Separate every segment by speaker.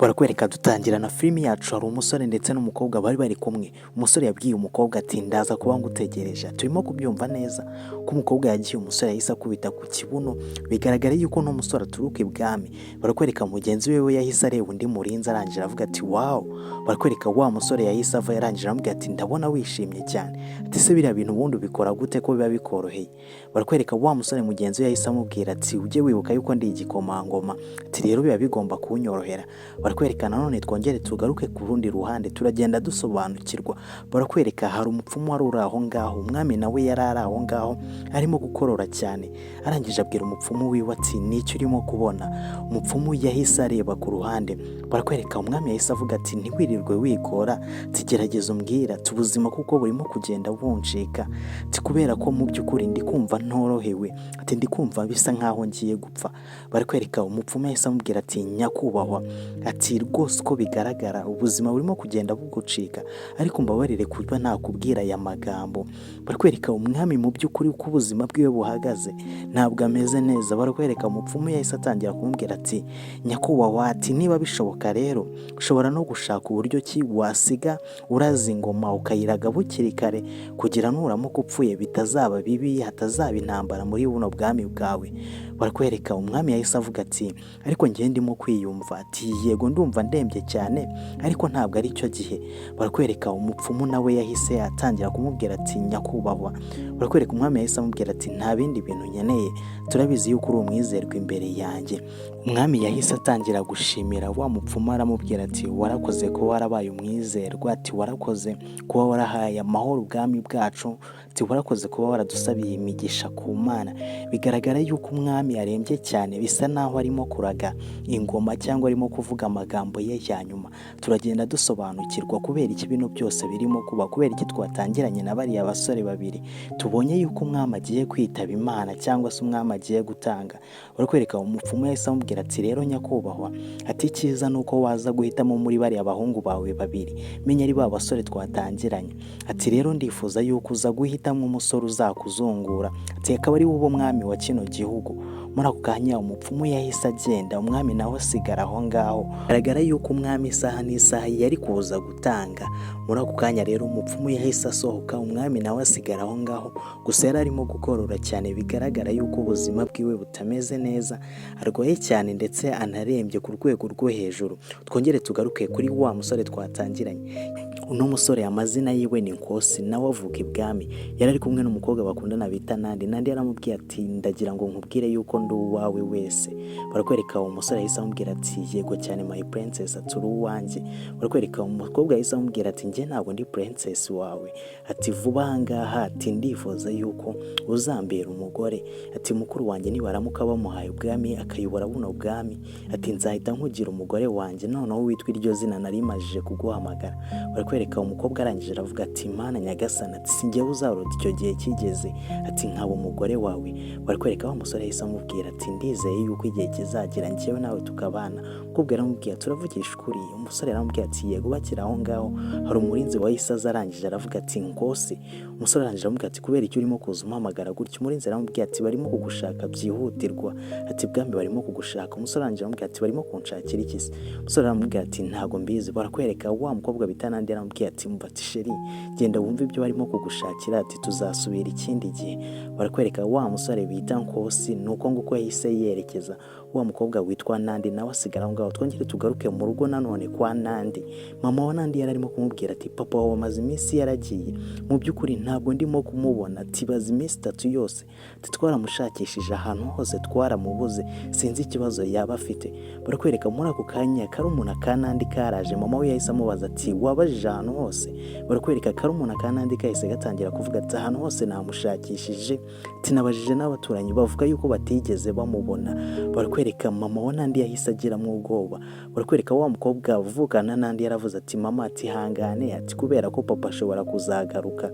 Speaker 1: Barakwereka dutangira na filimi yacu, hari umusore ndetse n'umukobwa bari bari kumwe. Umusore yabwiye umukobwa ati: "Ndaza kuba ngutegereje." Turimo kubyumva neza ko umukobwa yagiye, umusore yahise akubita ku kibuno. Bigaragara yuko uno musore aturuka ibwami. Barakwereka mugenzi we, we yahise areba undi murinzi, arangije aravuga ati: "Wow." Barakwereka wa musore yahise ava, yarangije aramubwira ati: "Ndabona wishimye cyane." Ati: "Se biriya bintu ubundi ubikora gute ko biba bikoroheye?" Barakwereka wa musore mugenzi we yahise amubwira ati: "Ujye wibuka yuko ndi igikomangoma." Ati: "Rero biba bigomba kunyorohera." Barakwereka nanone, twongere tugaruke ku rundi ruhande, turagenda dusobanukirwa. Barakwereka hari umupfumu wari uri aho ngaho. Umwami nawe yari ari aho ngaho arimo gukorora cyane. Arangije abwira umupfumu wiwe ati: "Nicyo urimo kubona?" Umupfumu yahise areba ku ruhande. Barakwereka umwami yahise avuga ati: "Ntiwirirwe wigora, tugerageze umbwira ati ubuzima kuko burimo kugenda buncika." Ati: "Kubera ko mu by'ukuri ndi kumva ntorohewe." Ati: "Ndi kumva bisa nkaho ngiye gupfa." Barakwereka umupfumu yahise amubwira ati: "Nyakubahwa," ati, "rwose uko bigaragara ubuzima burimo kugenda bugucika, ariko mbabarire kuba nakubwira aya magambo." Barakwereka umwami mu by'ukuri uko ubuzima bwiwe buhagaze, ntabwo ameze neza. Barakwereka umupfumu yahise atangira kumubwira ati: "Nyakubahwa," ati, "niba bishoboka rero ushobora no gushaka uburyo ki wasiga uraza ingoma, ukayiraga bukiri kare, kugira nuramuka upfuye bitazaba bibi, hatazaba intambara muri buno bwami bwawe." Barakwereka umwami yahise avuga ati: "Ariko njye ndimo kwiyumva." Ati: "Yego, ndumva ndembye cyane, ariko ntabwo ari cyo gihe." Barakwereka umupfumu nawe yahise atangira kumubwira ati: "Nyakubahwa." Barakwereka umwami yahise amubwira ati: "Nta bindi bintu nkeneye, turabizi yuko uri umwizerwa imbere yanjye." Umwami yahise atangira gushimira wa mupfumu, aramubwira ati: "Warakoze kuba warabaye umwizerwa." Ati: "Warakoze kuba warahaye amahoro ubwami bwacu." Ati: "Warakoze kuba waradusabiye imigisha ku Mana." Bigaragara yuko umwami arembye cyane, bisa naho arimo kuraga ingoma cyangwa arimo kuvuga amagambo ye ya nyuma. Turagenda dusobanukirwa kubera iki bino byose birimo kuba, kubera iki twatangiranye na bariya basore babiri tubonye yuko umwami agiye kwitaba Imana cyangwa se umwami agiye gutanga. Barakwereka umupfumu yahise amubwira ati: "Rero nyakubahwa," ati, "icyiza ni uko waza guhitamo muri bariya bahungu bawe babiri, menya ari ba basore twatangiranye." Ati: "Rero ndifuza yuko uza guhitamo umusore uzakuzungura." Ati: "Akaba ari wowe mwami wa kino gihugu." Muri ako kanya umupfumu yahise agenda, umwami nawe asigara aho ngaho. Bigaragara yuko umwami isaha n'isaha yari kuza gutanga. Muri ako kanya rero umupfumu yahise asohoka, umwami nawe asigara aho ngaho. Gusa yari arimo gukorora cyane, bigaragara yuko ubuzima bwiwe butameze neza, arwaye cyane ndetse anarembye ku rwego rwo hejuru. Twongere tugaruke kuri wa musore twatangiranye. Uno musore amazina yiwe ni Nkosi, nawe avuka ibwami. Yari ari kumwe n'umukobwa bakundana bita Nandi. Nandi yaramubwiye ati: "Ndagira ngo nkubwire yuko ndi uwawe wese." Barakwereka uwo musore yahise amubwira ati: "Yego cyane, my princess," ati, "uri uwanjye." Barakwereka umukobwa yahise amubwira ati: "Njye ntabwo ndi princess wawe." Ati: "Vuba aha ngaha," ati, "ndifuza yuko uzambera umugore." Ati: "Mukuru wanjye nibaramuka bamuhaye ubwami akayobora buno bwami," ati, "nzahita nkugira umugore wanjye, noneho witwa iryo zina nari majije kuguhamagara." Barakwereka umukobwa arangije aravuga ati: "Mana nyagasana," ati, "si njyewe uzarota icyo gihe kigeze," ati, "nkaba umugore wawe." Barakwereka wa musore yahise amubwira ati: "Ndizeye yuko igihe kizagera njyewe nawe tukabana." Umukobwa aramubwira: "Turavugisha ukuri?" Umusore aramubwira ati: "Yego." Bakiri aho ngaho hari umurinzi wahise aza, arangije aravuga ati: "Nkosi." Umusore arangije aramubwira ati: "Kubera icyo urimo kuza umpamagara gutya?" Umurinzi aramubwira ati: "Barimo kugushaka byihutirwa." Ati: "Bwami barimo kugushaka." Umusore arangije aramubwira ati: "Barimo kunshakira iki se?" Umusore aramubwira ati: "Ntago mbizi." Barakwereka wa mukobwa bita Nandi aramubwira ati: "Mva," ati, "chéri, genda wumve ibyo barimo kugushakira," ati, "tuzasubira ikindi gihe." Barakwereka wa musore bita Nkosi ni uko nguko yahise yerekeza, wa mukobwa witwa Nandi nawe asigara aho ngaho. Twongere tugaruke mu rugo nanone kwa Nandi. Mama wa Nandi yari arimo kumubwira ati: "Papa wawe amaze iminsi yaragiye, mu by'ukuri ntabwo ndimo kumubona." Tibaza iminsi 3 yose, ati: "Twaramushakishije ahantu hose twaramubuze, sinzi ikibazo yaba afite." Barakwereka muri ako kanya karumuna ka Nandi karaje. Mama we yahise amubaza ati: "Wabajije ahantu hose?" Barakwereka karumuna ka Nandi kahise gatangira kuvuga ati: "Ahantu hose namushakishije," ati, "nabajije n'abaturanyi bavuga yuko batigeze bamubona." Barakwereka mama wa Nandi yahise agiramo ubwoba. Barakwereka wa mukobwa uvukana Nandi yaravuze ati: "Mama," ati, "hangane," ati, "kubera ko papa ashobora kuzagaruka."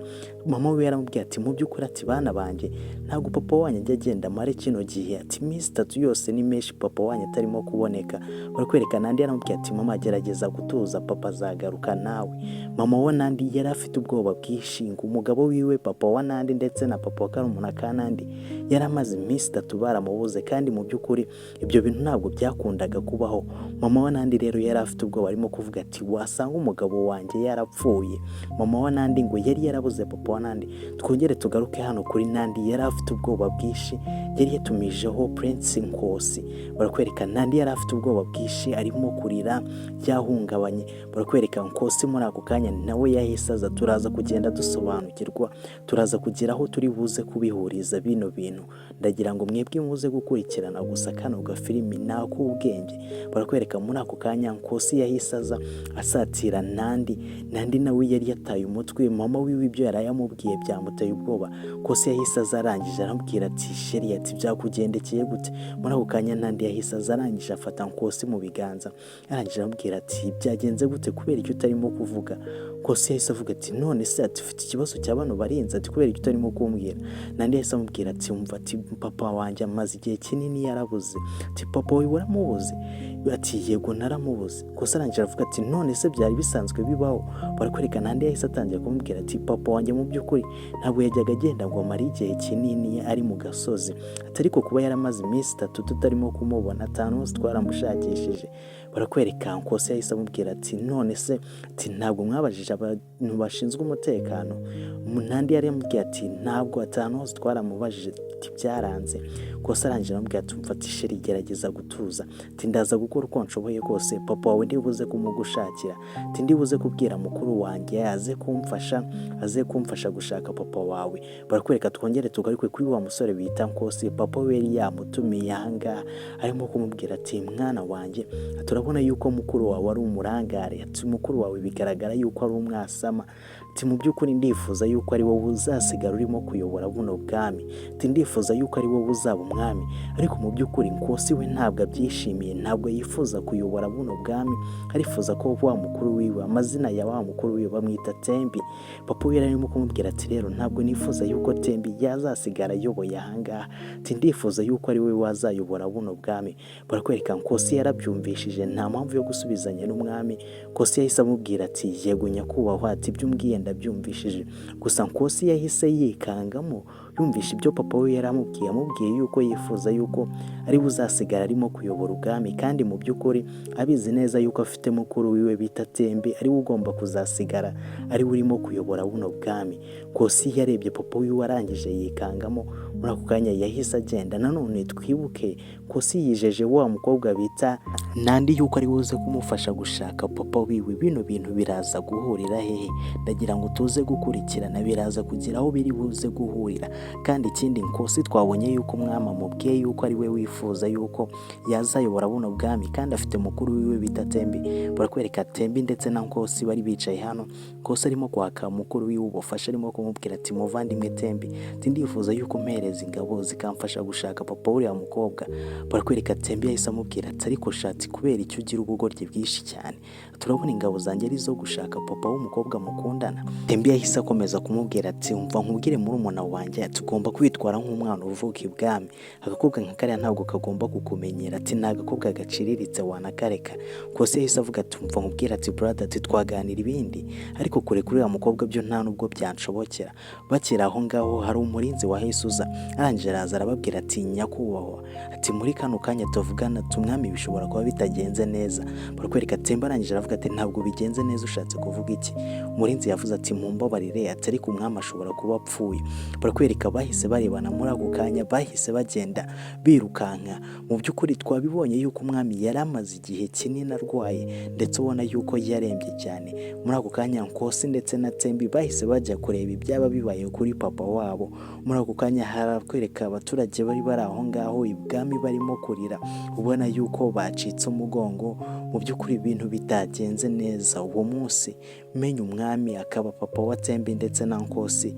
Speaker 1: Mama we yaramubwiye ati: "Mu by'ukuri," ati, "bana banjye, ntabwo papa wanyu ajya agenda amare kino gihe." Ati: "Iminsi 3 yose ni menshi papa wanyu atarimo kuboneka." Barakwereka Nandi yaramubwiye ati: "Mama, gerageza gutuza, papa azagaruka nawe." Mama wa Nandi yari afite ubwoba bwinshi ngo umugabo wiwe, papa wa Nandi ndetse na papa wa karumuna ka Nandi, yari amaze iminsi 3 baramubuze, kandi mu by'ukuri Ibyo bintu ntabwo byakundaga kubaho. Mama wa Nandi rero yari afite ubwoba, arimo kuvuga ati: "Wasanga umugabo wanjye yarapfuye." Mama wa Nandi ngo yari yarabuze papa wa Nandi. Twongere tugaruke hano kuri Nandi, yari afite ubwoba bwinshi, yari yatumijeho Prince Nkosi. Barakwereka Nandi yari afite ubwoba bwinshi, arimo kurira yahungabanye. Barakwereka Nkosi muri ako kanya nawe yahise aza. Turaza kugenda dusobanukirwa, turaza kugera aho turi buze kubihuriza bino bintu. Ndagira ngo mwebwe muze gukurikirana gusa kano gafilimi ni ak'ubwenge. Barakwereka muri ako kanya Nkosi yahise aza asatira Nandi. Nandi nawe yari yataye umutwe, mama wiwe ibyo yari yamubwiye byamuteye ubwoba. Nkosi yahise aza, arangije aramubwira ati: "Chérie," ati, "byakugendekeye gute?" Muri ako kanya Nandi yahise aza, arangije afata Nkosi mu biganza, arangije aramubwira ati: "Byagenze gute? Kubera icyo utarimo kuvuga?" Nkosi yahise avuga ati: "None se," ati, "ufite ikibazo cya bano barinzi?" Ati: "Kubera icyo utarimo kumbwira?" Nandi yahise amubwira ati: "Umva," ati, "papa wanjye amaze igihe kinini yarabuze." Ati: "Papa wawe waramubuze?" Ati: "Yego, naramubuze." Nkosi arangije aravuga ati: "None se byari bisanzwe bibaho?" Barakwereka Nandi yahise atangira kumubwira ati: "Papa wanjye mu by'ukuri ntabwo yajyaga agenda ngo amare igihe kinini ari mu gasozi," ati, "ariko kuba yaramaze iminsi 3 tutarimo kumubona, atanu hose twaramushakishije." Barakwereka Nkosi yahise amubwira ati: "None se," ati, "ntabwo mwabajije abantu bashinzwe umutekano?" Nandi yari yamubwiye ati: "Ntabwo, atanu hose twaramubajije," ati, "byaranze." Nkosi arangije aramubwira ati: "Umva," ati, "chérie, gerageza gutuza," ati, "ndaza gukora uko nshoboye kose, papa wawe ndibuze kumugushakira," ati, "ndibuze kubwira mukuru wanjye aze kumfasha gushaka papa wawe." Barakwereka twongere tugaruke kuri wa musore bita Nkosi. Papa we yari yamutumiye ahangaha, arimo kumubwira ati: "Mwana wanjye, turabona yuko mukuru wawe ari umurangare," ati, "mukuru wawe bigaragara yuko ari umwasama," ati, "mu by'ukuri ndifuza yuko ari wowe uzasigara urimo kuyobora buno bwami," ati, "ndifuza yuko ari wowe uzaba umwami." Ariko mu by'ukuri Nkosi we ntabwo abyishimiye, ntabwo yifuza kuyobora buno bwami, arifuza ko wa mukuru wiwe, amazina ya wa mukuru wiwe bamwita Tembi. Papa we yari arimo kumubwira ati: "Rero ntabwo nifuza yuko Tembi yazasigara ayoboye ahangaha," ati, "ndifuza yuko ari we wazayobora buno bwami." Barakwereka Nkosi yarabyumvishije, nta mpamvu yo gusubizanya n'umwami. Nkosi yahise amubwira ati: "Yego nyakubahwa," ati, "ibyo umbwiye ndabyumvishije." Gusa Nkosi yahise yikangamo yumvisha ibyo papa we yari amubwiye, amubwiye yuko yifuza yuko ari we uzasigara arimo kuyobora ubwami, kandi mu by'ukuri abizi neza yuko afite mukuru wiwe bita Tembe, ari we ugomba kuzasigara ari we urimo kuyobora buno bwami. Nkosi yarebye papa wiwe, arangije yikangamo. Muri ako kanya yahise agenda. Nanone twibuke Nkosi yijeje wa mukobwa bita Nandi yuko ari buze kumufasha gushaka papa wiwe. Bino bintu biraza guhurira hehe? Ndagira ngo tuze gukurikirana, biraza kugira aho biri buze guhurira. Kandi ikindi, Nkosi twabonye yuko umwami amubwiye yuko ari we wifuza yuko yazayobora buno bwami, kandi afite mukuru wiwe bita Tembi. Barakwereka Tembi ndetse na Nkosi bari bicaye hano. Nkosi arimo kwaka mukuru wiwe ubufasha, arimo kumubwira ati: "Muvandimwe Tembi," ati, "ndifuza yuko mpereza ingabo zikamfasha gushaka papa w'uriya mukobwa." Barakwereka Tembi yahise amubwira ati: "Ariko shati, kubera icyo ugira ubugoryi bwinshi cyane? Turabona ingabo zanjye ari zo gushaka papa w'umukobwa mukundana?" Tembi yahise akomeza kumubwira ati: "Umva nkubwire murumuna wanjye," ati, "ugomba kwitwara nk'umwana uvuka ibwami. Agakobwa nka kariya ntabwo kagomba kukumenyera," ati, "ni agakobwa gaciriritse, wanakareka." Nkosi yahise avuga ati: "Umva nkubwire," ati, "brother," ati, "twaganira ibindi, ariko kure kuri uriya mukobwa byo nta nubwo byanshobokera." Bakiri aho ngaho hari umurinzi wahise uza, arangije araza arababwira ati: "Nyakubahwa," ati, "muri kano kanya tuvugana tumwami bishobora kuba bitagenze neza." Barakwereka Temba arangije aravuga ati: "Ntabwo bigenze neza, ushatse kuvuga iki?" Umurinzi yavuze ati: "Mumbabarire," ati, "ariko umwami ashobora kuba apfuye." Barakwereka bahise barebana muri ako kanya, bahise bagenda birukanka. Mu by'ukuri twabibonye yuko umwami yari amaze igihe kinini arwaye, ndetse ubona yuko yarembye cyane. Muri ako kanya Nkosi ndetse na Tembi bahise bajya kureba ibyaba bibaye kuri papa wabo. Muri ako kanya harakwereka abaturage bari bari aho ngaho ibwami barimo kurira, ubona yuko bacitse umugongo. Mu by'ukuri ibintu bitagenze neza uwo munsi. Menya umwami akaba papa wa Tembi ndetse na Nkosi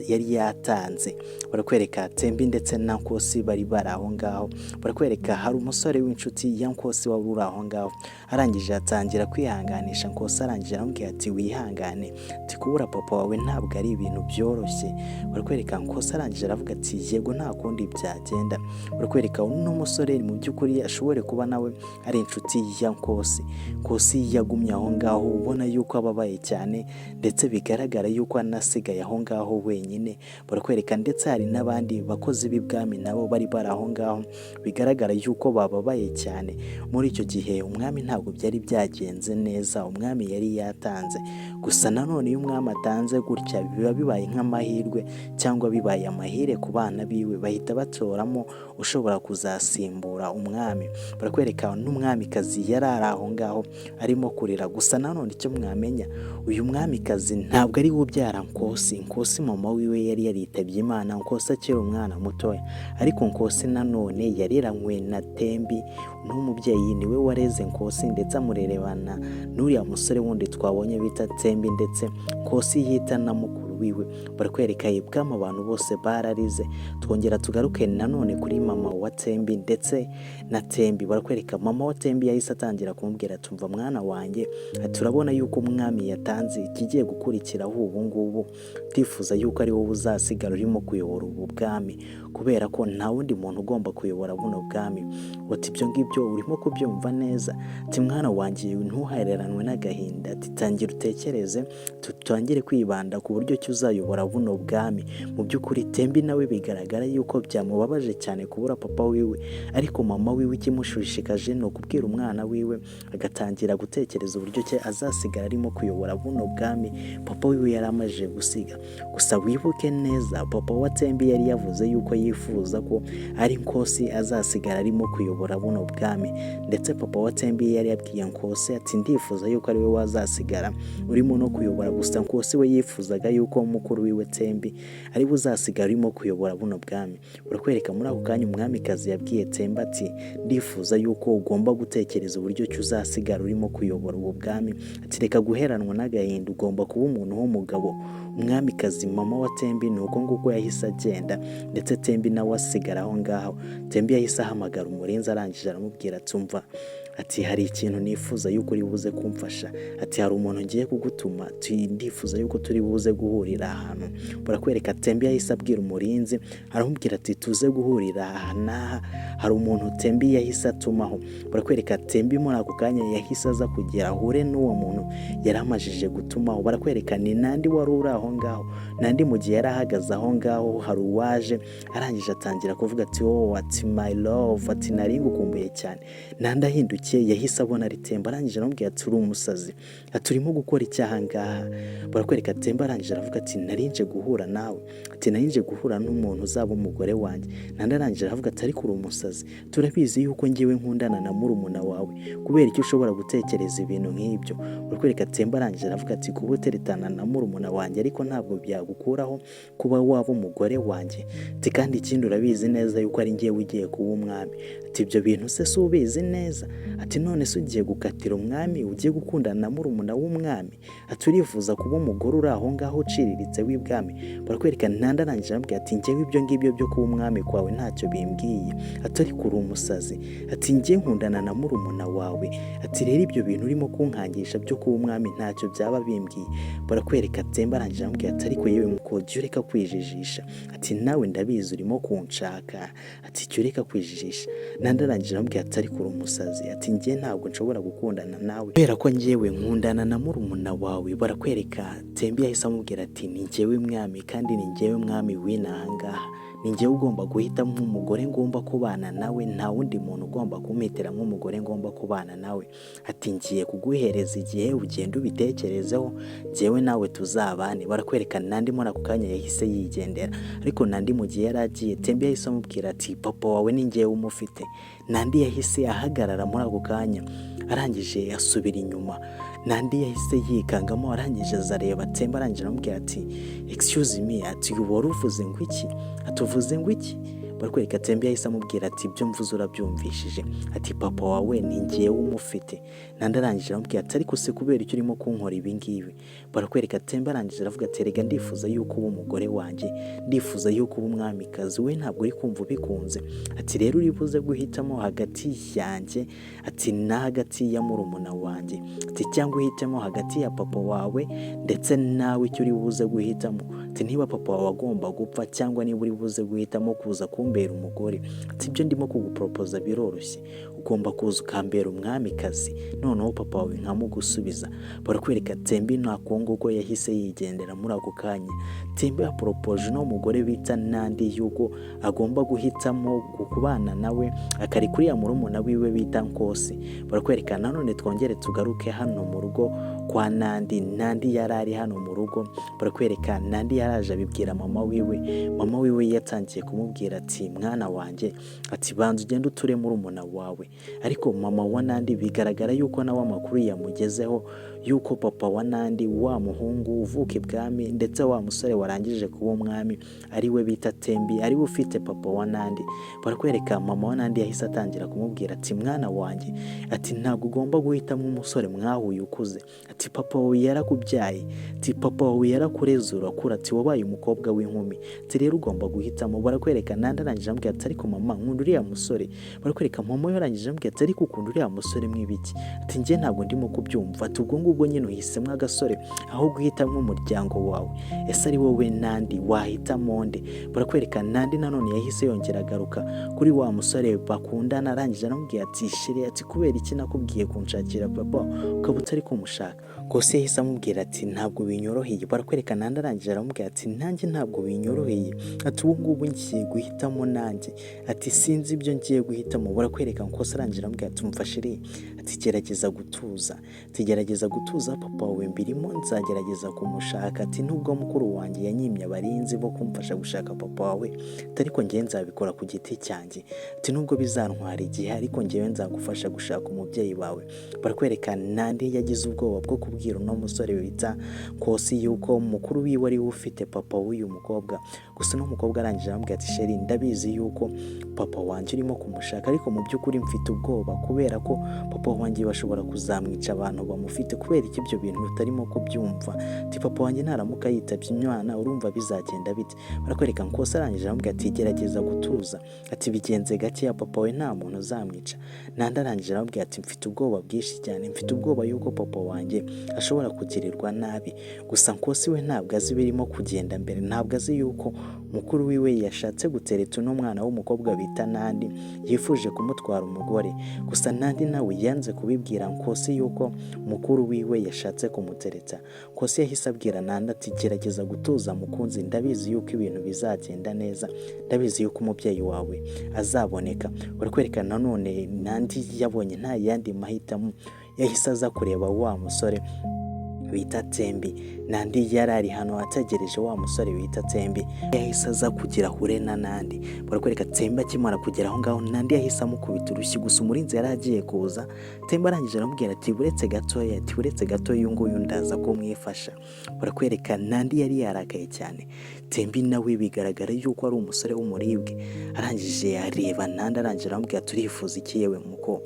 Speaker 1: yari yatanze. Barakwereka Tembi ndetse na Nkosi bari bari aho ngaho. Barakwereka hari umusore w'inshuti ya Nkosi wari uri aho ngaho, arangije Arangije atangira kwihanganisha Nkosi. Arangije aramubwira ati: "Wihangane," ati: "kubura papa wawe ntabwo ari ibintu byoroshye." Barakwereka Nkosi arangije aravuga ati: "Yego, nta kundi byagenda." Barakwereka uno musore mu by'ukuri ashobore kuba nawe ari inshuti ya Nkosi. Nkosi yagumye aho ngaho ubona yuko ababaye cyane, ndetse bigaragara yuko anasigaye aho ngaho wenyine. Barakwereka ndetse hari n'abandi bakozi b'ibwami nabo bari bari aho ngaho, bigaragara yuko bababaye cyane. Muri icyo gihe umwami ntabwo byari byagenze neza, umwami yari yatanze. Gusa nanone iyo umwami atanze gutya, biba bibaye nk'amahirwe cyangwa bibaye amahire ku bana biwe, bahita batoramo ushobora kuzasimbura umwami. Barakwereka n'umwamikazi yari ari aho ngaho arimo kurira. Gusa nanone icyo mwamenya, uyu mwamikazi ntabwo ari we ubyara Nkosi. Nkosi mama wiwe yari yaritabye Imana Nkosi akiri umwana mutoya, ariko Nkosi nanone yareranywe na Tembi n'umubyeyi, niwe wareze Nkosi ndetse amurerebana n'uriya musore wundi twabonye bita Tembi, ndetse Nkosi yita na mukuru wiwe. Barakwereka ibwami abantu bose bararize. Twongera tugaruke nanone kuri mama wa Tembi ndetse na Tembi. Barakwereka mama wa Tembi yahise atangira kumubwira: "Tumva mwana wanjye," turabona yuko umwami yatanze, ikigiye gukurikiraho ubu ngubu ndifuza yuko ari wowe uzasigara urimo kuyobora ubu bwami, kubera ko nta wundi muntu ugomba kuyobora buno bwami. Uti: "Ibyo ngibyo urimo kubyumva neza?" Ati: "Mwana wanjye, ntuhereranwe n'agahinda," ati: "tangira utekereze, tutangire kwibanda ku buryo ki uzayobora buno bwami." Mu by'ukuri Tembi nawe bigaragara yuko byamubabaje cyane kubura papa wiwe, ariko mama wiwe ikimushishikaje ni ukubwira umwana wiwe agatangira gutekereza uburyo ki azasigara arimo kuyobora buno bwami papa wiwe yari amaze gusiga. Gusa wibuke neza, papa wa Tembi yari yavuze yuko yifuza ko ari Nkosi azasigara arimo kuyobora buno bwami, ndetse papa wa Tembi yari yabwiye Nkosi ati: "Ndifuza yuko ari we wazasigara urimo no kuyobora." Gusa Nkosi we yifuzaga yuko mukuru wiwe Tembi ari we uzasigara urimo kuyobora buno bwami. Urakwereka muri ako kanya umwamikazi yabwiye Tembi ati: "Ndifuza yuko ugomba gutekereza uburyo ki uzasigara urimo kuyobora ubu bwami," ati: "reka guheranwa n'agahinda, ugomba kuba umuntu w'umugabo." Umwamikazi mama wa Tembi ni uko nguko yahise agenda, ndetse Tembi nawe asigara aho ngaho. Tembi yahise ahamagara umurinzi, arangije aramubwira ati: "Umva," ati: "hari ikintu nifuza yuko uri buze kumfasha," ati: "hari umuntu ngiye kugutuma, ndifuza yuko turi buze guhurira ahantu." Barakwereka Tembi yahise abwira umurinzi, aramubwira ati: "Tuze guhurira aha n'aha, hari umuntu." Tembi yahise atumaho. Barakwereka Tembi muri ako kanya yahise aza kugira ahure n'uwo muntu yari amajije gutumaho. Barakwereka ni Nandi wari uri aho ngaho. Nandi mu gihe yari ahagaze aho ngaho, hari uwaje, arangije atangira kuvuga ati: "Oh," ati: "my love," ati: "nari ngukumbuye cyane." Nandi ahindukiye yahise abona ari Temba, arangije aramubwira ati: "Uri umusazi," ati: "urimo gukora icyaha ngaha?" Barakwereka Temba arangije aravuga ati: "Narinje guhura nawe," ati: "narinje guhura n'umuntu uzaba umugore wanjye." Nandi arangije aravuga ati: "Ariko uri umusazi, turabizi yuko ngewe nkundana na murumuna wawe, kubera icyo ushobora gutekereza ibintu nk'ibyo?" Barakwereka Temba arangije aravuga ati: "Kuba uteretana na murumuna wanjye ariko ntabwo byagukuraho kuba waba umugore wanjye," ati: "kandi ikindi urabizi neza yuko ari ngewe ugiye kuba umwami," ati: "ibyo bintu se si ubizi neza?" Ati: "None se ugiye gukatira umwami, ugiye gukundana na murumuna w'umwami?" Ati: "urifuza kuba umugore uri aho ngaho uciriritse w'ibwami?" Barakwereka Nandi arangije aramubwira ati: "Njyewe ibyo ngibyo byo kuba umwami kwawe ntacyo bimbwiye," ati: "ariko uri umusazi," ati: "njye nkundana na murumuna wawe," ati: "rero ibyo bintu urimo kunkangisha byo kuba umwami ntacyo byaba bimbwiye." Barakwereka Temba arangije aramubwira ati: "Ariko yewe mukobwa, ureka kwijijisha," ati: "nawe ndabizi urimo kunshaka," ati: "jya ureka kwijijisha." Nandi arangije aramubwira ati: "Ariko uri umusazi," ati: "njye ntabwo nshobora gukundana nawe kubera ko njyewe nkundana na murumuna wawe." Barakwereka Tembi yahise amubwira ati: "Ni njyewe mwami, kandi ni njyewe mwami w'inaha ngaha, ni njyewe ugomba guhitamo umugore ngomba kubana nawe, nta wundi muntu ugomba kumpitira nk'umugore ngomba kubana nawe," ati: "ngiye kuguhereza igihe ugenda ubitekerezeho, njyewe nawe tuzabane." Barakwereka Nandi muri ako kanya yahise yigendera, ariko Nandi mu gihe yari agiye, Tembi yahise amubwira ati: "Papa wawe ni njyewe umufite." Nandi yahise ahagarara muri ako kanya, arangije asubira inyuma. Nandi yahise yikangamo, arangije azareba Temba, arangije aramubwira ati: "Excuse me," ati: "wari uvuze ngo iki?" Ati: "uvuze ngo iki?" Barakwereka Tembi yahise amubwira ati: "Ibyo mvuze urabyumvishije?" Ati: "Papa wawe ni ngewe umufite." Nandi arangije aramubwira ati: "Ariko se kubera icyo urimo kunkora ibi ngibi?" Barakwereka Tembi arangije aravuga ati: "Erega ndifuza yuko uba umugore wanjye, ndifuza yuko uba umwamikazi we, ntabwo uri kumva ubikunze." Ati: "Rero uri buze guhitamo hagati yanjye," ati, "na hagati ya murumuna wanjye," ati, "cyangwa uhitemo hagati ya papa wawe ndetse nawe, icyo uri buze guhitamo." Ati: "Niba papa wawe agomba gupfa cyangwa niba uri buze guhitamo kuza kumbera umugore." Ati: "Ibyo ndimo kuguporopoza biroroshye, ugomba kuza ukambera umwamikazi, noneho papa wawe nkamugusubiza." Barakwereka Tembi nta nguko yahise yigendera muri ako kanya. Tembi yaporopoje uno mugore bita Nandi yuko agomba guhitamo kubana nawe akari kuriya murumuna wiwe bita Nkosi. Barakwereka nanone twongere tugaruke hano mu rugo kwa Nandi. Nandi yari ari hano mu rugo. Barakwereka Nandi yaraje abibwira mama wiwe. Mama wiwe yatangiye kumubwira ati: "Mwana wanjye," ati, "banza ugende uture murumuna wawe." Ariko mama wa Nandi bigaragara yuko nawe amakuru yamugezeho yuko papa wa Nandi, wa muhungu uvuka ibwami ndetse wa musore warangije kuba umwami, ari we bita Tembi, ari we ufite papa wa Nandi. Barakwereka mama wa Nandi yahise atangira kumubwira ati: "Mwana wanjye," ati, "ntabwo ugomba guhitamo umusore mwahuye ukuze," ati, "papa wawe yarakubyaye," ati, "papa wawe yarakureze urakura," ati, "wabaye umukobwa w'inkumi," ati, "rero ugomba guhitamo." Barakwereka Nandi arangije amubwira ati: "Ariko mama, nkunda uriya musore." Barakwereka mama we arangije amubwira ati: "Ariko ukunda uriya musore mw'ibiki?" Ati: "Njye ntabwo ndimo kubyumva." Ati: "Ubwo ngubwo nyine uhisemo agasore aho guhitamo umuryango wawe. Ese ari wowe Nandi wahitamo nde?" Barakwereka Nandi nanone yahise yongera agaruka kuri wa musore bakundana, arangije aramubwira ati: "Chéri," ati, "kubera iki nakubwiye kunshakira papa ukaba utari kumushaka?" Kose yahise amubwira ati: "Ntabwo binyoroheye." Barakwereka Nandi arangije aramubwira ati: "Nanjye ntabwo binyoroheye," ati, "ubu ngubu ngiye guhitamo nanjye," ati, "sinzi ibyo ngiye guhitamo." Barakwereka Nkosi arangije aramubwira ati: "Umva chéri," ati, "gerageza gutuza," ati, "gerageza gutuza, papa wawe mbirimo, nzagerageza kumushaka," ati, "nubwo mukuru wanjye yanyimye abarinzi bo kumfasha gushaka papa wawe," ati, "ariko ngewe nzabikora ku giti cyanjye," ati, "nubwo bizantwara igihe, ariko ngewe nzagufasha gushaka umubyeyi wawe." Barakwereka Nandi yagize ubwoba bwo kubwira uno musore bita Nkosi yuko mukuru wiwe ari we ufite papa w'uyu mukobwa. Gusa uno mukobwa arangije aramubwira ati: "Chéri, ndabizi yuko papa wanjye urimo kumushaka, ariko mu by'ukuri mfite ubwoba kubera ko papa wanjye bashobora kuzamwica abantu bamufite. Kubera iki ibyo bintu utarimo kubyumva?" Ati: "Papa wanjye naramuka yitabye Imana, urumva bizagenda bite?" Barakwereka Nkosi arangije aramubwira ati: "Gerageza gutuza," ati, "bigenze gakeya, papa we nta muntu uzamwica." Nandi arangije aramubwira ati: "Mfite ubwoba bwinshi cyane, mfite ubwoba yuko papa wanjye ashobora kugirirwa nabi." Gusa Nkosi we ntabwo azi ibirimo kugenda mbere, ntabwo azi yuko mukuru wiwe yashatse gutereta uno mwana w'umukobwa bita Nandi, yifuje kumutwara umugore. Gusa Nandi nawe yanze kubibwira Nkosi yuko mukuru wiwe yashatse kumutereta. Nkosi yahise abwira Nandi ati: "Gerageza gutuza mukunzi, ndabizi yuko ibintu bizagenda neza, ndabizi yuko umubyeyi wawe azaboneka." Barakwereka nanone Nandi yabonye nta yandi mahitamo, yahise aza kureba wa musore bita Tembi. Nandi yari ari hano ategereje wa musore bita Tembi, yahise aza kugira ahure na Nandi. Barakwereka Tembi akimara kugera aho ngaho, Nandi yahise amukubita urushyi. Gusa umurinzi yari agiye kuza, Tembi arangije aramubwira ati: "Buretse gatoya," ati, "buretse gatoya, uyu nguyu ndaza kumwifasha." Barakwereka Nandi yari yarakaye cyane. Tembi nawe bigaragara yuko ari umusore w'umuribwe, arangije areba Nandi, arangije aramubwira: "Turifuza iki yewe muko?"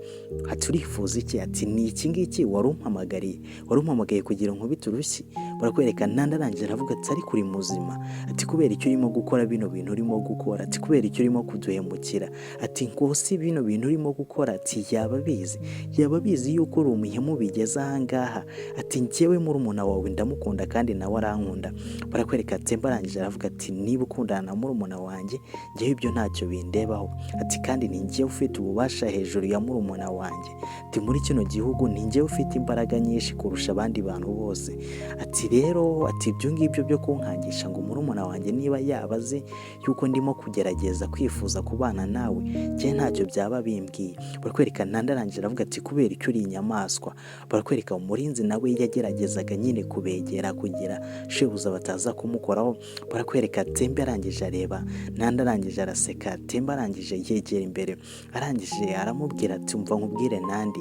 Speaker 1: Ati: "Urifuza iki?" Ati: "Ni iki ngiki wari umpamagariye? Wari umpamagaye kugira nkubite urushyi?" Barakwereka Nandi arangije aravuga ati: "Ariko uri muzima?" Ati: "Kubera icyo urimo gukora bino bintu urimo gukora?" Ati: "Kubera icyo urimo kuduhemukira?" Ati: "Nkosi bino bintu urimo gukora," ati, "yaba abizi? Yaba abizi yuko uri umuhemu bigeze ahangaha?" Ati: "Njyewe murumuna wawe ndamukunda kandi nawe arankunda." Barakwereka Temba arangije aravuga ati: "Niba ukundana na murumuna wanjye, njyewe ibyo ntacyo bindebaho," ati, "kandi ni njyewe ufite ububasha hejuru ya murumuna wanjye," ati, "muri kino gihugu ni njyewe ufite imbaraga nyinshi kurusha abandi bantu bose." Ati: "Rero," ati, "ibyo ngibyo byo kunkangisha ngo murumuna wanjye niba yaba azi yuko ndimo kugerageza kwifuza kubana nawe, njyewe ntacyo byaba bimbwiye." Barakwereka Nandi arangije aravuga ati: "Kubera icyo uri inyamaswa?" Barakwereka umurinzi nawe yageragezaga nyine kubegera kugira shebuza bataza kumukoraho. Barakwereka Tembe arangije areba Nandi, arangije araseka. Tembe arangije yegera imbere, arangije aramubwira ati: "Umva nkubwire Nandi."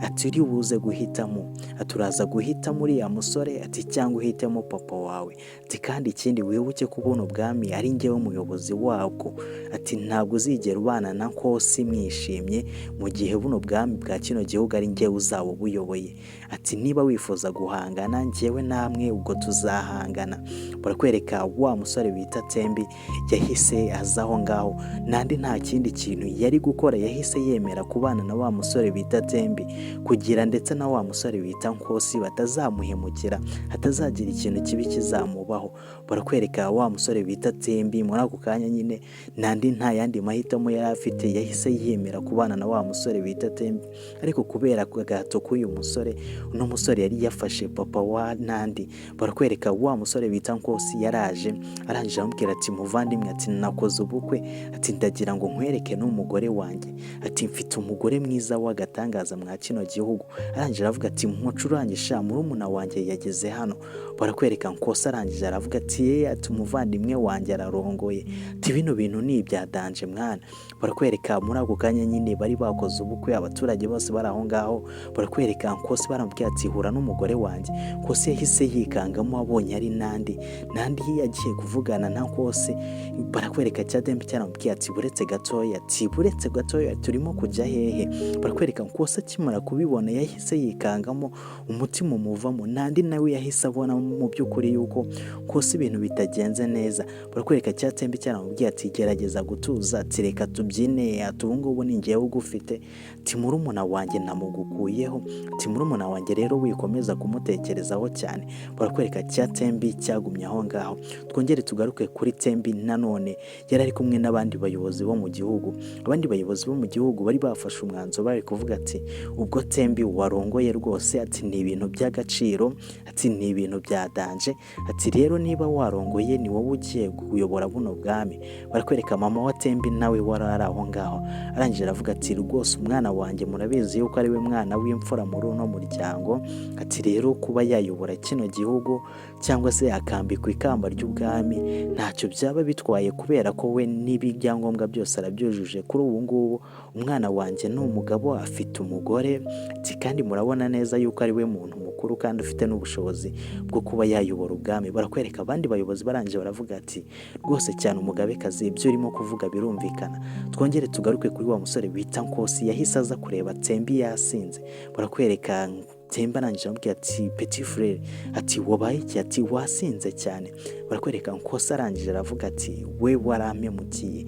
Speaker 1: Ati uri buze guhitamo, ati uraza guhitamo uriya musore, ati cyangwa uhitemo papa wawe. Ati kandi ikindi wibuke ko buno bwami ari njyewe muyobozi wabwo. Ati ntabwo uzigera ubana na Nkosi mwishimye mu gihe buno bwami bwa kino gihugu ari njyewe uzaba ubuyoboye. Ati niba wifuza guhangana njyewe namwe ubwo tuzahangana. Barakwereka wa musore bita Tembi yahise aza aho ngaho, Nandi nta kindi kintu yari gukora, yahise yemera kubana na wa musore bita Tembi kugira ndetse na wa musore bita Nkosi batazamuhemukira, hatazagira ikintu kibi kizamubaho. Barakwereka wa musore bita Tembi muri ako kanya nyine Nandi nta yandi mahitamo yari afite, yahise yemera kubana na wa musore bita Tembi. Ariko kubera agahato k'uyu musore, uno musore yari yafashe papa wa Nandi. Barakwereka wa musore bita Nkosi yaraje, arangije aramubwira ati muvandimwe, ati nakoze ubukwe, ati ndagira ngo nkwereke n'umugore wanjye, ati mfite umugore mwiza w'agatangaza mwa kino gihugu. Arangije aravuga ati mucurange sha, murumuna wanjye yageze hano. Barakwereka Nkosi arangije aravuga ati ye, ati umuvandimwe wanjye ararongoye, ati bino bintu ni ibya danger mwana. Barakwereka muri ako kanya nyine bari bakoze ubukwe, abaturage bose bari aho ngaho. Barakwereka Nkosi baramubwira ati hura n'umugore wanjye. Nkosi yahise yikangamo abonye ari Nandi. Nandi yagiye kuvugana na Nkosi. Barakwereka cya Tembi cyaramubwiye ati buretse gatoya, ati buretse gatoya, turimo kujya hehe? Barakwereka Nkosi akimara kubibona yahise yikangamo, umutima umuvamo. Nandi nawe yahise abona mu by'ukuri yuko Nkosi ibintu bitagenze neza. Barakwereka cya Tembi cyaramubwiye ati gerageza gutuza, ati reka tubyine, ati ubu ngubu ni njyewe ugufite, ati murumuna wanjye namugukuyeho, ati murumuna wanjye rero wikomeza kumutekerezaho cyane. Barakwereka cya Tembi cyagumye aho ngaho. Twongere tugaruke kuri Tembi nanone, yari ari kumwe n'abandi bayobozi bo mu gihugu. Abandi bayobozi bo mu gihugu bari bafashe umwanzuro, bari kuvuga ati ubwo Tembi warongoye rwose, ati ni ibintu by'agaciro, ati ni ibintu bya danger, ati rero niba warongoye ni wowe ugiye kuyobora buno bwami. Barakwereka mama wa Tembi nawe wari ari aho ngaho, arangije aravuga ati rwose umwana wanjye murabizi yuko ari we mwana w'imfura muri uno muryango, ati rero kuba yayobora kino gihugu cyangwa se akambikwa ikamba ry'ubwami ntacyo byaba bitwaye, kubera ko we n'ibyangombwa byose arabyujuje. Kuri ubu ngubu umwana wanjye ni umugabo, afite umugore, ati kandi murabona neza yuko ari we muntu mukuru kandi ufite n'ubushobozi bwo kuba yayobora ubwami. Barakwereka abandi bayobozi barangije baravuga ati rwose cyane umugabekazi, ibyo urimo kuvuga birumvikana. Twongere tugaruke kuri wa musore bita Nkosi, yahise aza kureba Tembi yasinze. Barakwereka Tembi arangije aramubwira ati petit frère, ati wabaye iki? Ati wasinze cyane. Barakwereka Nkosi arangije aravuga ati we warampemukiye,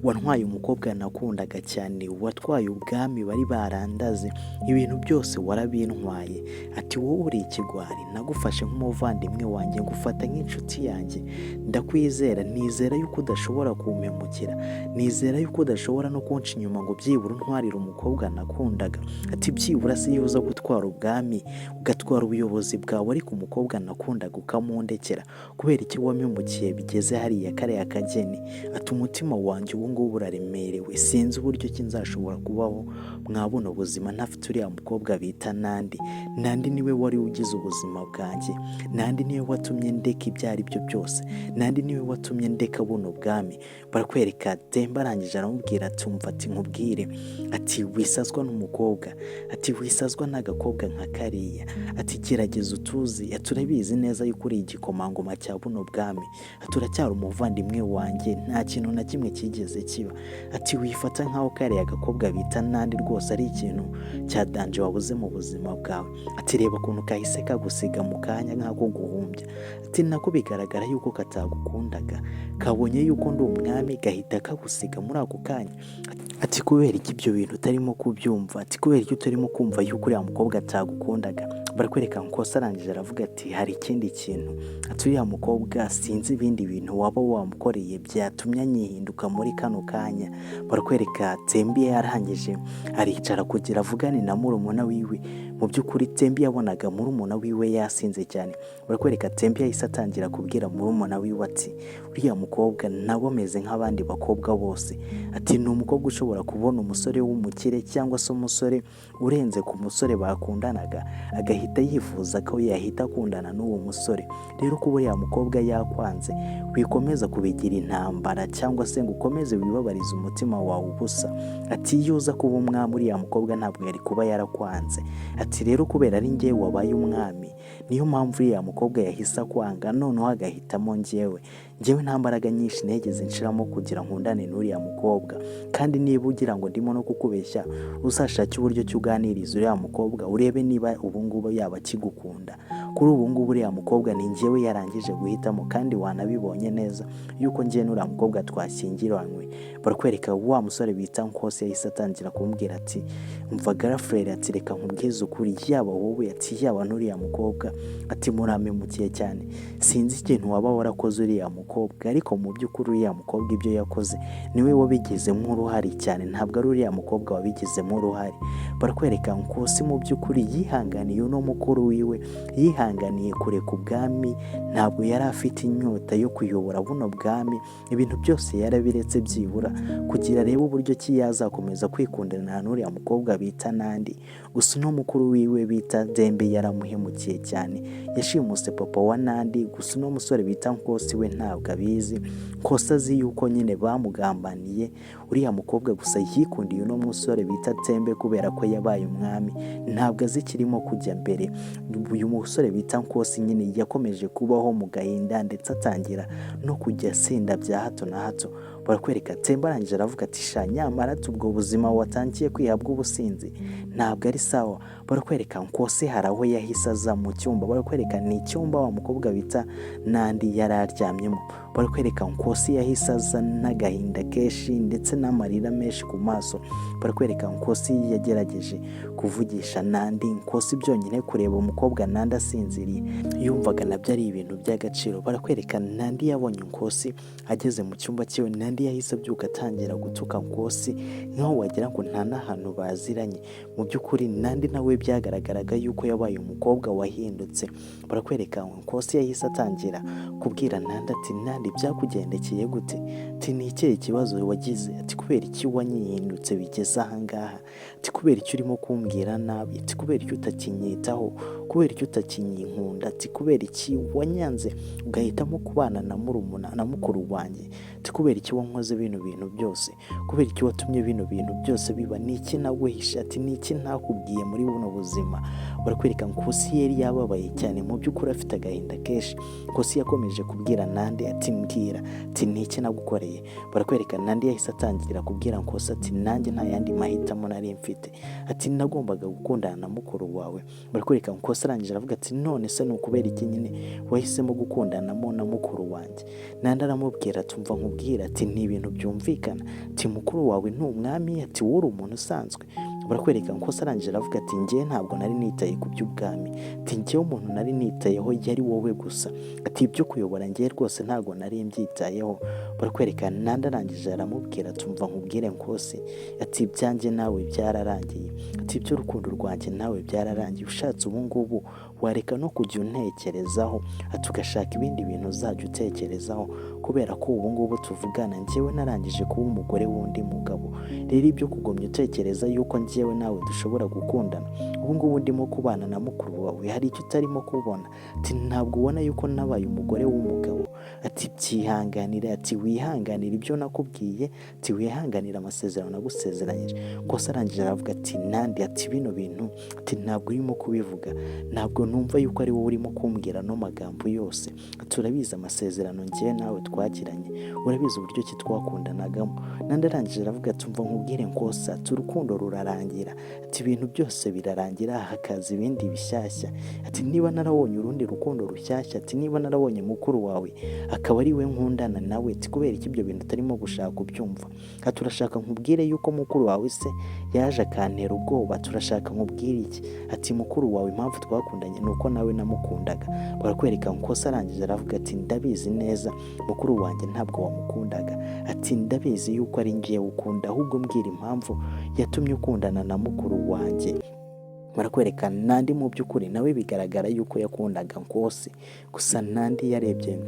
Speaker 1: wantwaye umukobwa nakundaga cyane, watwaye ubwami bari barandaze, ibintu byose warabintwaye, ati wowe uri ikigwari, nagufashe nk'umuvandimwe wanjye, ngufata nk'inshuti yanjye, ndakwizera, nizera yuko udashobora kumpemukira, nizera yuko udashobora no kunca inyuma ngo byibura untwarire umukobwa nakundaga, ati byibura se iyo uza gutwara ubwami ugatwara ubuyobozi bwawe ariko umukobwa nakundaga ukamundekera, kubera iki wampemukiye bigeze hariya kariya kageni? Ati umutima wanjye ubu ngubu uraremerewe, sinzi uburyo ki nzashobora kubaho mwa buno buzima ntafite uriya mukobwa bita Nandi. Nandi niwe wari ugize ubuzima bwanjye, Nandi niwe watumye ndeka ibyo ari byo byose, Nandi niwe watumye ndeka buno bwami. Barakwereka Temba arangije aramubwira ati umva, ati nkubwire, ati wisazwa n'umukobwa, ati wisazwa n'agakobwa nka kariya, ati gerageza utuzi, ati urabizi neza yuko uri igikomangoma cya buno bwami, ati uracyari umuvandimwe wanjye, nta kintu na kimwe cyigeze kiba, ati wifata nk'aho kariya gakobwa bita Nandi rwose ari ikintu cya danger wabuze mu buzima bwawe, ati reba ukuntu kahise kagusiga mu kanya nk'ako guhumbya, ati nako bigaragara yuko katagukundaga, kabonye yuko ndi umwami gahita kagusiga muri ako kanya, ati kubera iki ibyo bintu utarimo kubyumva, ati kubera iki utarimo kumva yuko uriya mukobwa atagukundaga? Barakwereka Nkosi arangije aravuga ati hari ikindi kintu, ati uriya mukobwa sinzi ibindi bintu waba wamukoreye byatumye anyihinduka muri kano kanya. Barakwereka Tembi yarangije aricara kugira avugane na murumuna wiwe. Mu by'ukuri Tembi yabonaga murumuna wiwe yasinze cyane. Barakwereka Tembi yahise atangira kubwira murumuna wiwe ati: "Uriya mukobwa nawe ameze nk'abandi bakobwa bose." Ati: "Ni umukobwa ushobora kubona umusore w'umukire cyangwa se umusore urenze ku musore bakundanaga, agahita yifuza ko yahita akundana n'uwo musore. Rero kuba uriya mukobwa yakwanze, wikomeza kubigira intambara cyangwa se ngo ukomeze wibabarize umutima wawe ubusa." Ati: "Iyo uza kuba umwami, uriya mukobwa ntabwo yari kuba yarakwanze." Ati: "Rero kubera ari njyewe wabaye umwami, niyo mpamvu uriya mukobwa yahise akwanga, noneho agahitamo njyewe. Njyewe nta mbaraga nyinshi nigeze nshiramo kugira nkundane n'uriya mukobwa. Kandi niba ugira ngo ndimo no kukubeshya, uzashake uburyo ki uganiriza uriya mukobwa, urebe niba ubu ngubu yaba akigukunda. Kuri ubu ngubu uriya mukobwa ni njyewe yarangije guhitamo, kandi wanabibonye neza yuko njyewe n'uriya mukobwa twashyingiranywe." Barakwereka wa musore bita Nkosi yahise atangira kumubwira ati: "Umva garafurere," ati, "reka nkubwize ukuri, yaba wowe," ati, "yaba n'uriya mukobwa," ati, "murampemukiye cyane. Sinzi ikintu waba warakoze uriya mukobwa, ariko mu by'ukuri uriya mukobwa ibyo yakoze niwe wabigizemo uruhare cyane, ntabwo ari uriya mukobwa wabigizemo uruhare." Barakwereka Nkosi mu by'ukuri yihanganiye uno mukuru wiwe, yihanganiye kureka ubwami. Ntabwo yari afite inyota yo kuyobora buno bwami. Ibintu byose yarabiretse, byibura kugira arebe uburyo ki yazakomeza kwikundana n'uriya mukobwa bita Nandi. Gusa uno mukuru wiwe bita Dembe yaramuhemukiye cyane, yashimuse papa wa Nandi. Gusa uno musore bita Nkosi we ntabwo abizi. Nkosi azi yuko nyine bamugambaniye uriya mukobwa, gusa yikundiye uno musore bita Tembe kubera ko yabaye umwami, ntabwo azi ikirimo kujya mbere. Uyu musore bita Nkosi nyine yakomeje kubaho mu gahinda, ndetse atangira no kujya asinda bya hato na hato. Barakwereka Tembe arangije aravuga ati: "Sha, nyamara ubwo buzima watangiye kwiha bw'ubusinzi ntabwo ari sawa." Barakwereka Nkosi hari aho yahise aza mu cyumba. Barakwereka ni icyumba wa mukobwa bita Nandi yari aryamyemo. Barakwereka Nkosi yahise aza n'agahinda kenshi ndetse n'amarira menshi ku maso. Barakwereka Nkosi yagerageje kuvugisha Nandi. Nkosi byonyine kureba umukobwa Nandi asinziriye yumvaga nabyo ari ibintu by'agaciro. Barakwereka Nandi yabonye Nkosi ageze mu cyumba cyiwe. Nandi yahise abyuka atangira gutuka Nkosi nk'aho wagira ngo nta n'ahantu baziranye. Mu by'ukuri Nandi nawe byagaragaraga yuko yabaye umukobwa wahindutse. Barakwereka Nkosi yahise atangira kubwira Nandi ati: "Nandi, byakugendekeye gute?" Ati: "Ni ikihe kibazo wagize?" Ati: "Kubera iki wanyihindutse bigeze ahangaha?" Ati: "Kubera iki urimo kumbwira nabi?" Ati: "Kubera iki utakinyitaho? Kubera iki utakinyinkunda?" Ati: "Kubera iki wanyanze ugahitamo kubana na murumuna na mukuru wanjye?" Ati: "Kubera iki wankoze bino bintu byose? Kubera iki watumye bino bintu byose biba? Ni iki naguhishe?" Ati: "Ni iki ntakubwiye muri buno buzima?" Barakwereka Nkosi yari yababaye cyane, mu by'ukuri afite agahinda kenshi. Nkosi yakomeje kubwira Nandi ati: "Mbwira," ati, "ni iki nagukoreye?" Barakwereka Nandi yahise atangira kubwira Nkosi ati: "Nanjye nta yandi mahitamo nari mfite," ati, "nagombaga gukundana na mukuru wawe." Barakwereka Nkosi arangije aravuga ati: "None se ni ukubera iki nyine wahisemo gukundanamo na mukuru wanjye?" Nandi aramubwira ati: "Umva nkubwira," ati, "ni ibintu byumvikana," ati, "mukuru wawe ni umwami," ati, "wowe uri umuntu usanzwe." Barakwereka Nkosi arangije aravuga ati: "Njye ntabwo nari nitaye ku by'ubwami," ati, "njyewe umuntu nari nitayeho yari wowe gusa," ati, "ibyo kuyobora njyewe rwose ntabwo nari mbyitayeho." Barakwereka Nandi arangije aramubwira ati: "Umva nkubwire Nkosi," ati, "ibyanjye nawe byararangiye," ati, "iby'urukundo rwanjye nawe byararangiye. Ushatse ubu ngubu wareka no kujya untekerezaho," ati, "ugashaka ibindi bintu uzajya utekerezaho, kubera ko ubu ngubu tuvugana njyewe narangije kuba umugore w'undi mugabo. Rero ibyo kugumya utekereza yuko njyewe nawe dushobora gukundana, ubu ngubu ndimo kubana na mukuru wawe, hari icyo utarimo kubona?" Ati: "Ntabwo ubona yuko nabaye umugore w'umugabo?" Ati: "Byihanganire," ati, "wihanganire ibyo nakubwiye," ati, "wihanganire amasezerano nagusezeranyije." Nkosi arangije aravuga ati: "Nandi," ati, "bino bintu," ati, "ntabwo urimo kubivuga, ntabwo numva yuko ari wowe urimo kumbwira ano magambo yose." Ati: "Urabizi amasezerano njyewe nawe twagiranye, urabizi uburyo ki twakundanagamo." Nandi arangije aravuga ati: "Umva nkubwire Nkosi," ati, "urukundo rurarangira," ati, "ibintu byose birarangira hakaza ibindi bishyashya," ati, "niba narabonye urundi rukundo rushyashya," ati, "niba narabonye mukuru wawe akaba ari we nkundana nawe," ati, "kubera iki ibyo bintu utarimo gushaka kubyumva?" Ati: "Urashaka nkubwire yuko mukuru wawe se yaje akantera ubwoba? Turashaka nkubwire iki?" Ati: "Mukuru wawe impamvu twakundanye ni uko nawe namukundaga." Barakwereka Nkosi arangije aravuga ati: "Ndabizi neza, mukuru wanjye ntabwo wamukundaga," ati, "ndabizi yuko ari ngiye ukunda, ahubwo mbwira impamvu yatumye ukundana na mukuru wanjye." Barakwereka Nandi mu by'ukuri nawe bigaragara yuko yakundaga Nkosi. Gusa Nandi yarebye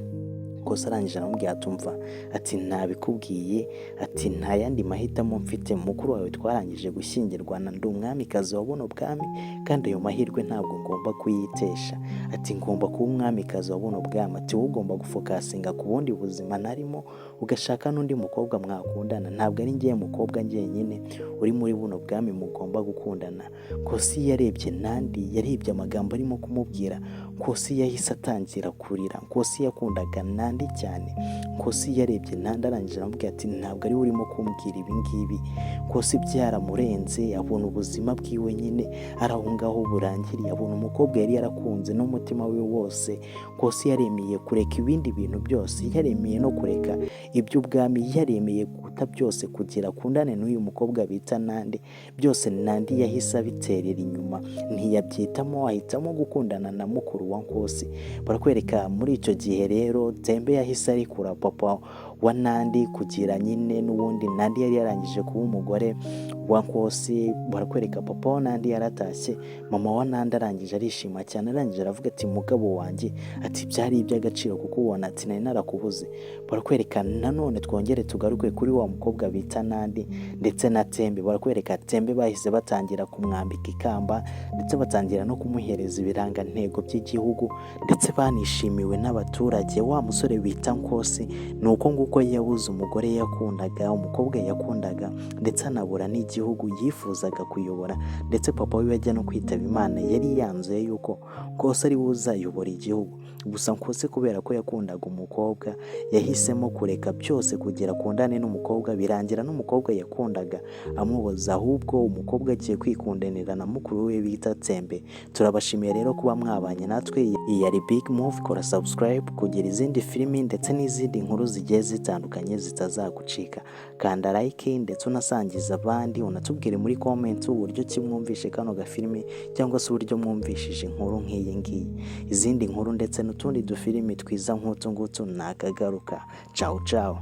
Speaker 1: Nkosi, arangije aramubwira ati: "Umva," ati, "ntabikubwiye," ati, "nta yandi mahitamo mfite. Mukuru wawe twarangije gushyingirwana, ndi umwamikazi wa buno bwami, kandi ayo mahirwe ntabwo ngomba kuyitesha," ati, "ngomba kuba umwamikazi wa buno bwami," ati, "wowe ugomba gufocusinga ku bundi buzima narimo, ugashaka n'undi mukobwa mwakundana. Ntabwo ari ngiye mukobwa njyenyine uri muri buno bwami mugomba gukundana." Nkosi yarebye Nandi, yarebye amagambo arimo kumubwira, Nkosi yahise atangira kurira. Nkosi yakundaga Nandi cyane. Nkosi yarebye Nandi, arangije aramubwira ati: "Ntabwo ari we urimo kumbwira ibi ngibi." Nkosi byaramurenze, abona ubuzima bwiwe nyine ari aho ngaho burangiriye, abona umukobwa yari yarakunze n'umutima we wose. Nkosi yaremeye kureka ibindi bintu byose, yaremeye no kureka iby'ubwami, yaremeye guta byose kugira akundane n'uyu mukobwa bita Nandi. Byose Nandi yahise abiterera inyuma, ntiyabyitamo, ahitamo gukundana na mukuru wa Nkosi. Barakwereka muri icyo gihe rero Tembe yahise arekura papa wa Nandi, kugira nyine n'ubundi Nandi yari yarangije kuba umugore wa Nkosi. Barakwereka papa wa Nandi yaratashye, mama wa Nandi arangije arishima cyane, arangije aravuga ati: "Mugabo wanjye," ati, "byari iby'agaciro kuko ubona," ati, "nari narakubuze." Barakwereka nanone, twongere tugaruke kuri wa mukobwa bita Nandi ndetse na Tembe. Barakwereka Tembe bahise batangira kumwambika ikamba, ndetse batangira no kumuhereza ibirangantego by'igihugu, ndetse banishimiwe n'abaturage. Wa musore bita Nkosi ni uko nguko yabuze umugore yakundaga, umukobwa yakundaga, ndetse anabura n'igihugu yifuzaga kuyobora. Ndetse papa we ajya no kwitaba Imana yari yanzuye yuko Nkosi ari we uzayobora igihugu. Gusa Nkosi kubera ko yakundaga umukobwa, yahisemo kureka byose kugira akundane n'umukobwa, birangira n'umukobwa yakundaga amubuza, ahubwo umukobwa agiye kwikundanira na mukuru we bita Tsembe. Turabashimiye rero kuba mwabanye natwe. Iyi yari Big Move. Kora subscribe kugira izindi filimi ndetse n'izindi nkuru zigiye zitandukanye zitazagucika. Kanda like ndetse unasangiza abandi, unatubwire muri comment uburyo ki mwumvishe kano gafilimi, cyangwa se uburyo mwumvishije inkuru nk'iyi ngiyi. Izindi nkuru ndetse n'utundi dufilimi twiza nk'utu ngutu nakagaruka. Cawu cawu.